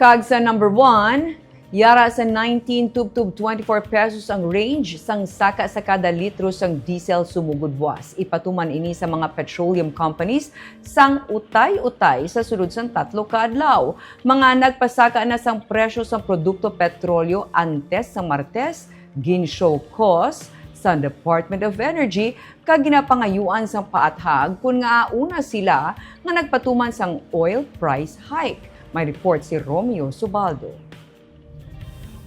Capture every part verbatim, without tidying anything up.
Kag sa number one, yara sa nineteen tubtob twenty-four pesos ang range sang saka sa kada litro sang diesel sumugod buwas. Ipatuman ini sa mga petroleum companies sang utay-utay sa sulod sang tatlo ka adlaw. Mga nagpasaka na sang presyo sang produkto petrolyo antes sang Martes, gin-show cause sang Department of Energy kag ginapangayuan sang paathag kon ngaa una sila nga nagpatuman sang oil price hike. May report si Romeo Subaldo.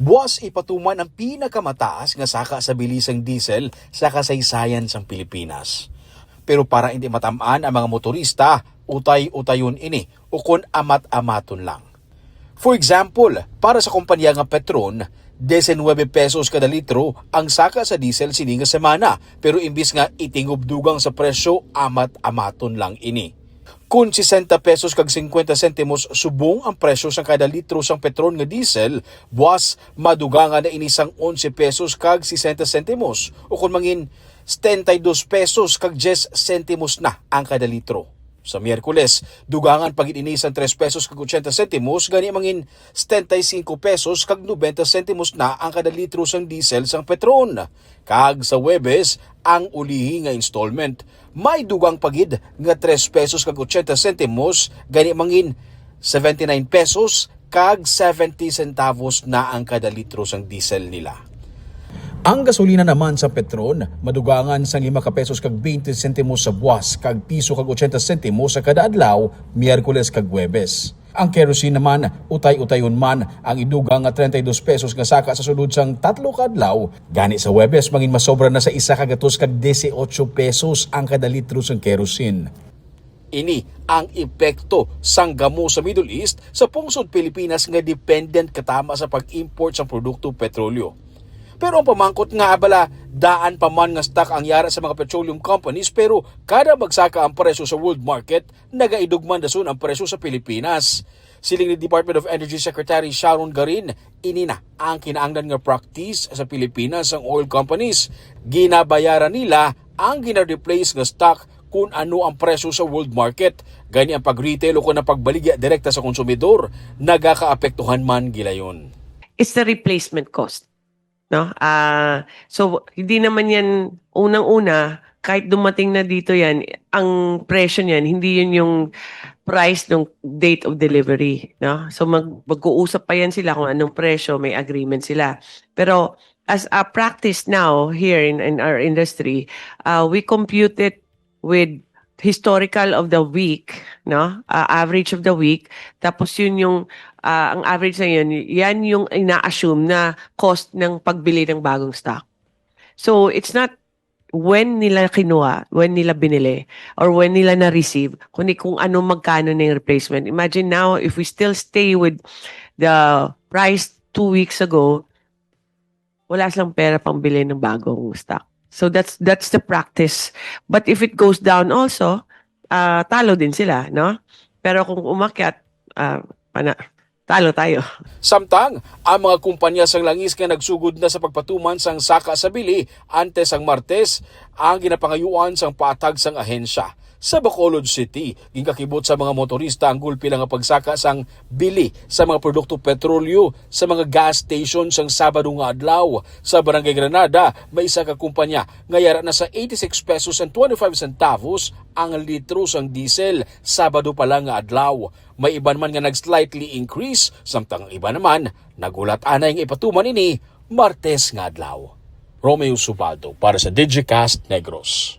Buwas ipatuman ang pinakamataas nga saka sa bili sang diesel sa kasaysayan sang Pilipinas. Pero para hindi matam-an ang mga motorista, utay-utayon ini ukon amat-amaton lang. For example, para sa kompanya nga Petron, diecinuebe pesos kada litro ang saka sa diesel sini nga semana, pero imbis nga itingob dugang sa presyo, amat-amaton lang ini. Kon sesenta pesos kag cincuenta sentimos subong ang presyo sang kada litro sang Petron nga diesel, buwas madugangan na ini sang onse pesos kag sesenta sentimos, ukon mangin setenta y dos pesos kag diyes sentimos na ang kada litro. Sa Miyerkules, dugangan pa gid ini sang tres pesos kag ochenta sentimos, gani mangin setenta y cinco pesos kag nobenta sentimos na ang kada litro sang diesel sang Petron. Kag sa Huwebes, ang ulihi nga installment may dugang pa gid nga tres pesos kag ochenta sentimos, gani mangin seventy nine pesos kag seventy centavos na ang kada litro sang diesel nila. Ang gasolina naman sa Petron madugangan sang lima ka pesos kag twenty sentimos sa buwas kag piso kag ochenta sentimos sa kada adlaw, Miyerkules kag Huwebes. Ang kerosene naman, utay-utayon man ang idugang nga treinta y dos pesos nga saka sa sulod sang tatlo ka adlaw. Gani sa Huwebes, mangin masobra na sa isa ka gatos kag dieciocho pesos ang kada litro sang kerosene. Ini ang epekto sang gamo sa Middle East sa pungsod Pilipinas nga dependent katama sa pag-import sang produkto petrolyo. Pero ang pamangkot nga abala, daan pa man nga stock ang yara sa mga petroleum companies, pero kada magsaka ang presyo sa world market, nagaidugman dason ang presyo sa Pilipinas. Siling ni Department of Energy Secretary Sharon Garin, ini na ang kinaangdan nga practice sa Pilipinas sang oil companies. Ginabayaran nila ang gina-replace nga stock kun ano ang presyo sa world market. Gani ang pag-retail o kun ang pagbaligya direkta sa konsumidor, nagakaapektuhan man gilayon. It's the replacement cost. No? Ah, so hindi naman yan unang-una, kahit dumating na dito yan, ang presyo niyan, hindi yun yung price ng date of delivery, no? So mag mag-uusap pa yan sila kung anong presyo, may agreement sila. Pero as a practice now here in, in our industry, uh, we compute it with historical of the week, no? Uh, average of the week. Tapos yun yung uh, ang average na yun, yan yung ina-assume na cost ng pagbili ng bagong stock. So it's not when nila kinuha, when nila binili, or when nila na-receive, kundi kung ano magkano na yung replacement. Imagine now, if we still stay with the price two weeks ago, wala silang pera pang bilhin ng bagong stock. So that's that's the practice. But if it goes down also, uh, talo din sila, no? Pero kung umakyat, uh, pana, talo tayo. Samtang ang mga kumpanya sang langis nga nagsugod na sa pagpatuman sang saka sa bili antes sang Martes, ang ginapangayuan sang paatag sang ahensya. Sa Bacolod City, ginkakibot sa mga motorista ang gulpi lang nga pagsaka sang bili sa mga produkto petrolyo sa mga gas station sang Sabado nga adlaw. Sa Barangay Granada, may isa ka kumpanya nga yara na sa eighty-six pesos and twenty-five centavos ang litro sang diesel Sabado pa lang nga adlaw. May iban man nga nag-slightly increase, samtang ang iban naman nagulat anay nga ipatuman ini Martes nga adlaw. Romeo Subaldo para sa Digicast Negros.